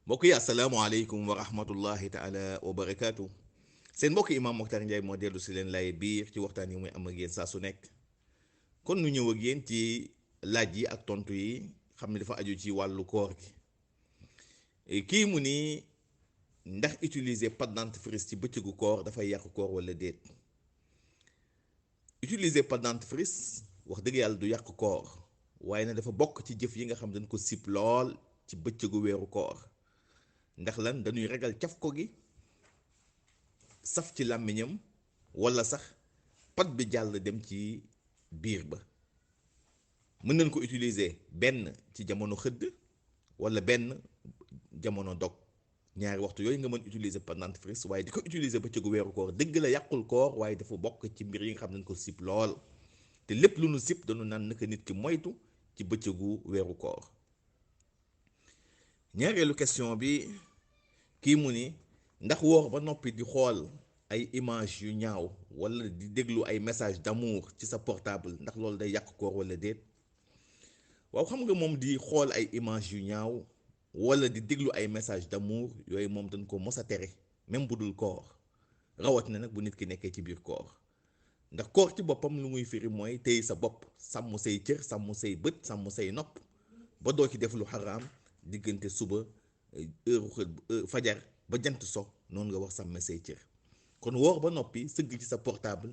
mbokk yi asalaamaaleykum wa rahmatullahi taala wa barakaatu. Seen mbokk Imam Mokhtar Ndiaye moo dellu si leen lay biir ci waxtaan yi muy am ak yéen saa su nekk. kon nu ñëw ak yéen ci laaj yi ak tontu yi xam ne dafa aju ci wàllu koor gi. kii mu ni ndax utiliser pâte dentifrice ci bëccëgu koor dafay yàq koor wala déet. utiliser pâte dentifrice wax dëgg yàlla du yàq koor waaye nag dafa bokk ci jëf yi nga xam dañ ko sib lool ci bëccëgu weeru koor. ndax lan dañuy ragal caf ko gi saf ci làmmiñam wala sax pat bi jàll dem ci biir ba. mën nañ ko utiliser benn ci jamono xëdd wala benn jamono dog ñaari waxtu yooyu nga mën utiliser pâte dentifrice waaye di ko utiliser bëccëgu weeru koor dëgg la yàqul koor waaye dafa bokk ci mbir yi nga xam nañ ko sib lool te lépp lu nu sib dañu naan naka nit ki moytu ci bëccëgu weeru koor. ñaareelu question bi kii mu ni ndax woor ba noppi di xool ay image yu ñaaw wala di déglu ay message d'amour ci sa portable ndax loolu day yàq koor wala déet. waaw xam nga moom di xool ay image yu ñaaw wala di déglu ay message d'amour yooyu moom dañ ko mos a tere même bu dul koor rawat na nag bu nit ki nekkee ci biir koor ndax koor ci boppam lu muy firi mooy téye sa bopp sàmm say cër sàmm say bët sàmm say nopp ba doo ci def lu xaraam diggante suba fajar ba jant so noonu nga wax sàmm say cër. kon woor ba noppi sëgg ci sa portable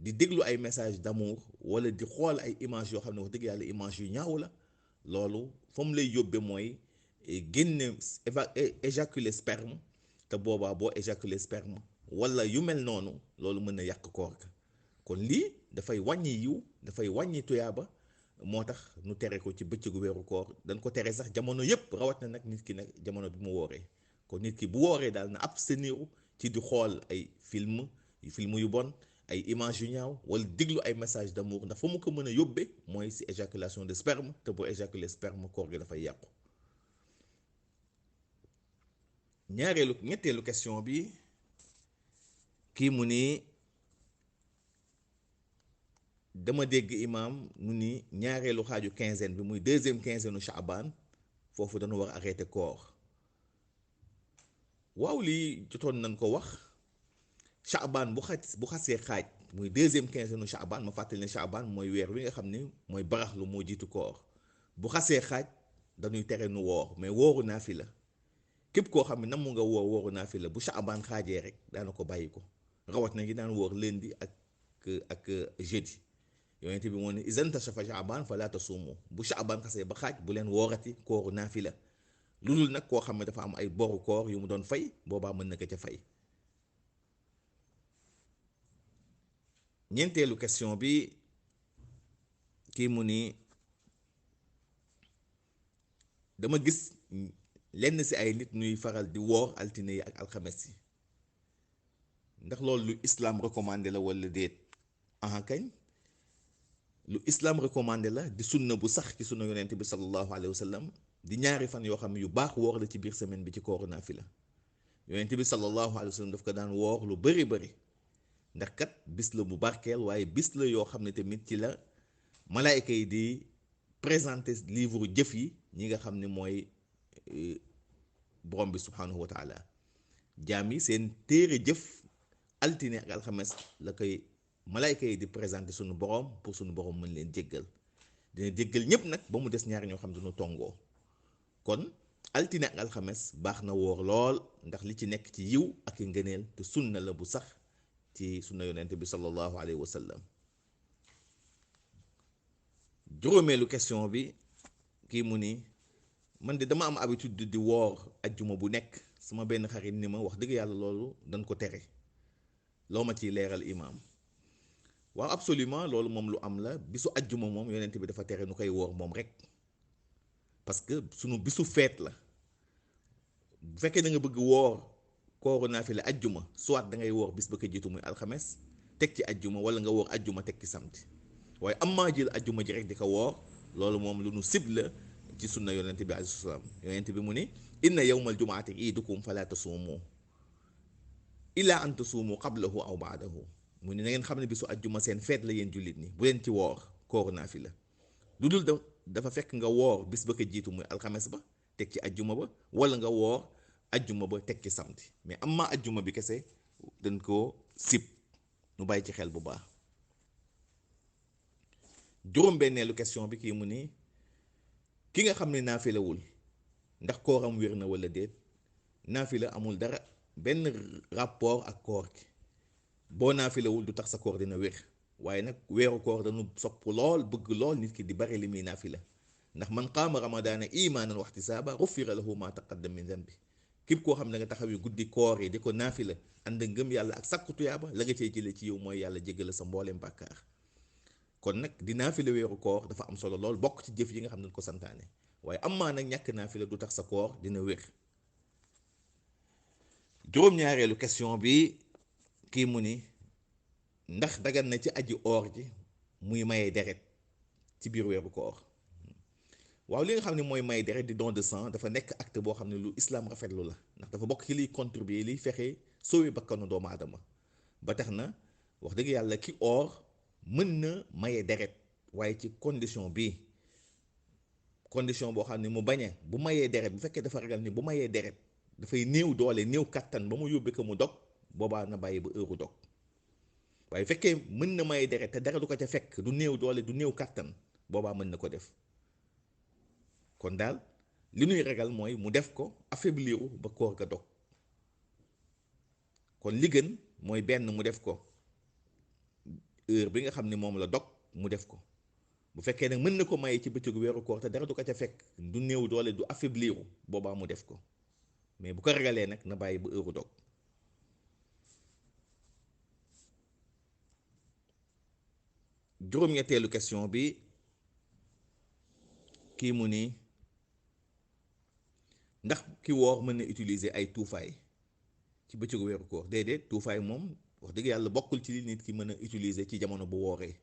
di déglu ay message d'amour wala di xool ay image yoo xam ne wax dëgg yàlla image yu ñaaw la loolu fa mu lay yóbbe mooy génne éjaculer sperme te boobaa boo éjaculer sperme wala yu mel noonu loolu mën na yàq koor ga. kon lii dafay wàññi yiw dafay wàññi tuyaaba moo tax nu tere ko ci bëccëgu weeru koor dañ ko tere sax jamono yépp rawat na nag nit ki nag jamono bi mu wooree. kon nit ki bu wooree daal na abstenir ci di xool ay film yu bon ay image yu ñaaw wala déglu ay message d'amour ndax fa mu ko mën a yóbbe mooy ci éjaculation de sperme te boo éjaculer sperme koor gi dafay yàqu. ñetteelu question bi kii mu ni dama dégg imam mu ni ñaareelu xaaju quinzaine bi muy deuxième quinzaine u Shaaban foofu dañu war arrêter koor. waaw lii jotoon nañ ko wax Shaaban bu xasee xaaj muy deuxième quinzaine u Shaaban ma fàttali ne Shaaban mooy weer wi nga xam ne mooy baraxlu moo jiitu koor bu xasee xaaj dañuy tere nu woor mais wooru naafila képp koo xam ne namu nga wooru naafila bu Shaaban xaajee rek daana ko bàyyi ko rawat na ngi daan woor lundi ak jeudi. yonent bi moo ne iza intasafa Shaaban falaa tasuumu bu Shaaban xasee ba xaaj bu leen woorati kooru naafila lu dul nag koo xam ne dafa am ay boru koor yu mu doon fay boobaa mën na ko ca fay. ñeenteelu question bi kii mu ni dama gis lenn ci ay nit ñuy faral di woor altine yi ak alxames yi ndax loolu lu islam recommandé la walla déet. aha kañ lu islam recommandé la di sunna bu sax ci sunna yonent bi sallallahu alayhi wa sallam di ñaari fan yoo xam ne yu baax woor la ci biir semaine bi ci kooru naafila yonent bi sallallahu alayhi wa sallam daf ko daan woor lu bari ndax kat bis la bu barkeel waaye bis la yoo xam ne tamit ci la malaayka yi di présenter livre jëf yi ñi nga xam ne mooy borom bi subhanahu wa taala jaam yi seen téere jëf altine ak alxames la koy malaayka yi di présenter sunu borom pour sunu borom mën leen jéggal dina jéggal ñépp nag ba mu des ñaar ñoo xam ne dañu tongoo. kon altine ak alxames baax na woor lool ndax li ci nekk ci yiw ak i ngëneel te sunna la bu sax ci sunna yonent bi sallallahu alayhi wa sallam. juróomeelu question bi kii mu ni man de dama am habitude di woor ajjuma bu nekk sama benn xarit ni ma wax dëgg yàlla loolu dañ ko tere loo ma ciy leeral imaam. waaw absolument loolu moom lu am la bisu ajjuma moom yonent bi dafa tere nu koy woor moom rek parce que sunu bisu feet la bu fekkee da nga bëgg woor kooru naafila ajjuma soit da ngay woor bis ba ko jiitu muy alxames teg ci ajjuma wala nga woor ajjuma teg ci samedi waaye am maa jël ajjuma ji rek di ko woor loolu moom lu nu sib la ci sunna yonent bi alayhi salaam. yonent bi mu ni inna yawmal jumaati iidukum falaa tasuumu illaa an tasuumu qablahu aw baadahu mu ni na ngeen xam ne bisu ajjuma seen feet la yéen jullit ñi bu leen ci woor kooru naafila lu dul dafa fekk nga woor bis ba ko jiitu muy alxames ba teg ci ajjuma ba wala nga woor ajjuma ba tekki samedi mais am maa ajjuma bi kese dañ koo sib nu bàyyi ci xel bu baax. juróom-benneelu question bi kii mu ni ki nga xam ne naafilawul ndax kooram wér na wala déet. naafila amul dara benn rapport ak koor gi boo naafilawul du tax sa koor dina wér waaye nag weeru koor dañu sopp lool bëgg lool nit ki di bari li muy naafila ndax man qaama ramadaana imaanan waxtisaaba gufira lahu ma taqaddam min dambi képp koo xam ne nga taxawi guddi koor yi di ko naafila ànd ngëm yàlla ak sakku tuyaaba la nga cay jële ci yow mooy yàlla jéggal sa mbooleem bàkkaar kon nag di naafila weeru koor dafa am solo lool bokk ci jëf yi nga xam ne ko santaane waaye am maa nag ñàkk naafila du tax sa koor dina wér. juróom-ñaareelu question bi kii mu ni ndax dagan na ci aji oor ji muy maye deret ci biir weeru koor. waaw li nga xam ne mooy may deret di don de sang dafa nekk acte boo xam ne lu islam rafetlu la ndax dafa bokk ci liy contribuer liy fexe sauver bakkanu doomu aadama ba tax na wax dëgg yàlla ki oor mën na maye deret waaye ci condition boo xam ne mu bañe bu mayee deret bu fekkee dafa ragal ni bu mayee deret dafay néew doole néew kattan ba mu yóbbee ko mu dog boobaa na bàyyi ba heure dog waaye fekkee mën na maye deret te dara du ko ca fekk du néew doole du néew kattan boobaa mën na ko def. kon daal li ñuy ragal mooy mu def ko affaibliru ba koor ga dog kon li gën mooy benn mu def ko heure bi nga xam ne moom la dog mu def ko bu fekkee nag mën na ko maye ci bëccëgu weeru koor te dara du ko ca fekk du néew doole du affaibliru boobaa mu def ko mais bu ko ragalee nag na bàyyi ba heure dog. juróom-ñetteelu question bi kii mu ni ndax ki woor mën na utiliser ay tuufaay ci bëccëgu weeru koor. déedéet tuufaay moom wax dëgg yàlla bokkul ci li nit ki mën a utiliser ci jamono bu wooree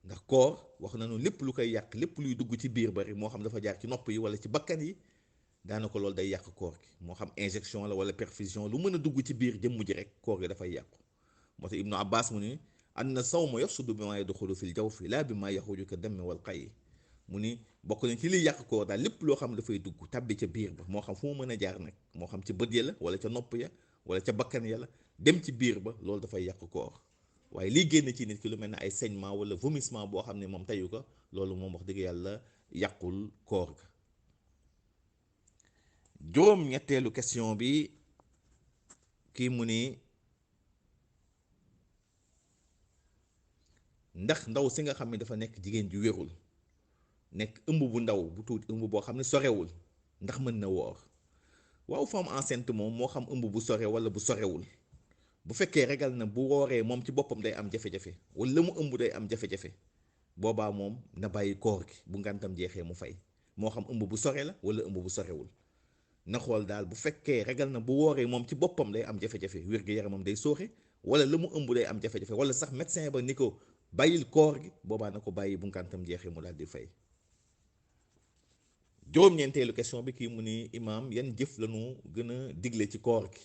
ndax koor wax nañu lépp lu koy yàq lépp luy dugg ci biir bari moo xam dafa jaar ci nopp yi wala ci bakkan yi daanaka loolu day yàq koor gi moo xam injection la wala perfusion lu mën a dugg ci biir jëmm ji rek koor gi dafay yàqu. moo tax Ibnu Abbas mu ni anna sawma yafsudu bi maa yadxulu fil jawfi laa bi maa yaxruju ka dammi wal qayyi mu ni bokk nañ ci liy yàq koor daal lépp loo xam dafay dugg tabbi ca biir ba moo xam fu mu mën a jaar nag moo xam ci bët ya la wala ca nopp ya wala ca bakkan ya la dem ci biir ba loolu dafay yàq koor waaye liy génn ci nit ki lu mel ne ay saignement wala vomissement boo xam ne moom teyu ko loolu moom wax dëgg yàlla yàqul koor ga. juróom-ñetteelu question bi kii mu ni ndax ndaw si nga xam ne dafa nekk jigéen ju wérul nekk ëmb bu ndaw bu tuuti ëmb boo xam ne sorewul ndax mën na woor. waaw femme enceinte moom moo xam ëmb bu sore wala bu sorewul bu fekkee regal na bu wooree moom ci boppam day am jafe-jafe wala mu ëmb day am jafe-jafe boobaa moom na bàyyi koor gi bu ngantam jeexee mu fay moo xam ëmb bu sore la wala ëmb bu sorewul na xool daal bu fekkee regal na bu wooree moom ci boppam day am jafe-jafe wér-gu-yaramam day sooxe wala la mu ëmb day am jafe-jafe wala sax médecin ba ni ko bàyyil koor gi boobaa na ko bàyyi bu ngantam jeexee mu daal di fay. juróom-ñeenteelu question bi kii mu ni imaam yan jëf lañu gën a digle ci koor gi.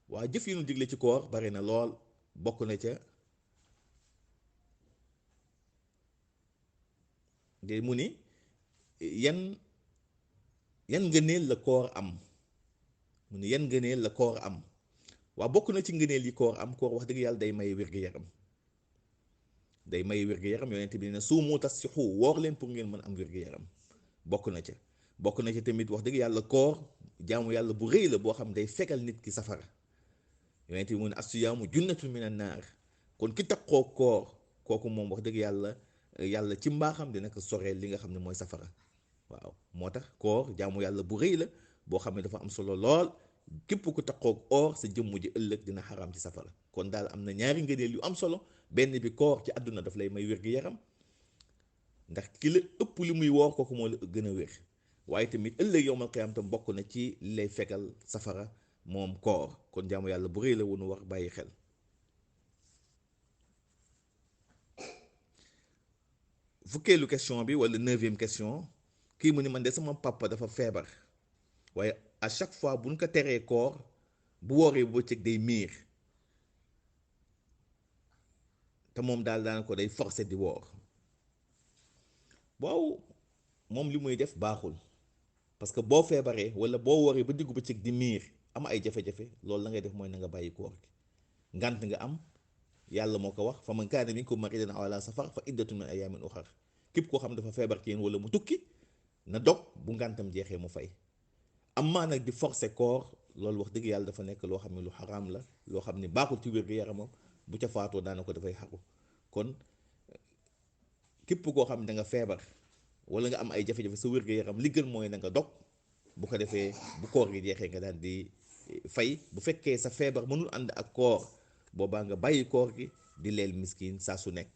waa jëf yi ñu digle ci koor bari na lool bokk na ca de mu ni yan ngëneel la koor am mu ni yan ngëneel la koor am waa bokk na ci ngëneel yi koor am koor wax dëgg yàlla day may wér-gu-yaram yonent bi ne suumu tasixu woor leen pour ngeen mën am wér-gu-yaram bokk na ca tamit wax dëgg yàlla koor jaamu yàlla bu rëy la boo xam day fegal nit ki safara yonent bi mu ne as-siyaamu junnatun minan naar kon ki takkoo koor kooku moom wax dëgg yàlla ci mbaaxam dina ko soreel li nga xam ne mooy safara waaw moo tax koor jaamu yàlla bu rëy la boo xam ne dafa am solo lool képp ku takkoo oor sa jëmm ji ëllëg dina xaraam ci safara kon daal am na ñaari ngëneel yu am solo benn bi koor ci àdduna daf lay may wér-gu-yaram ndax ki la ëpp li muy woor kooku moo la gën a wér waaye tamit ëllëg yowmal qiyaam tam bokk na ci li lay fegal safara moom koor kon jaamu yàlla bu rëy la wunu war bàyyi xel. fukkeelu question bi wala 9e question kii mu ni man de sama papa dafa feebar waaye à chaque fois bu ñu ko teree koor bu wooree bu bëccëg day miir te moom daal ko day forcer di woor waaw moom li muy def baaxul parce que boo feebaree wala boo waree ba diggu bëccëg di miir am ay jafe-jafe loolu la ngay def mooy na nga bàyyi koor gi. ngant nga am yàlla moo ko wax fa man kaana minkum mariidan aw alaa safar fa iddatun min ayyaamin uxar képp koo xam dafa feebar ci yéen wala mu tukki na dog bu ngantam jeexee mu fay. amaa nag di forcer koor loolu wax dëgg yàlla dafa nekk loo xam ne lu xaraam la loo xam ne baaxul ci wér-gu-yaramam bu ca faatoo daana ko dafay xaru. kon képp koo xam ne da nga feebar wala nga am ay jafe-jafe sa wér-gu-yaram li gën mooy na nga dog bu ko defee bu koor gi jeexee nga daal di fay. bu fekkee sa feebar mënul ànd ak koor boobaa nga bàyyi koor gi di leel miskin saa su nekk.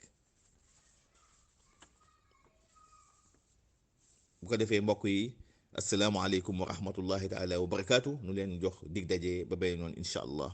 bu ko defee mbokk yi asalaamaaleykum wa rahmatullahi taala wa barakaatu nu leen jox dig daje ba bay noonu incha allah.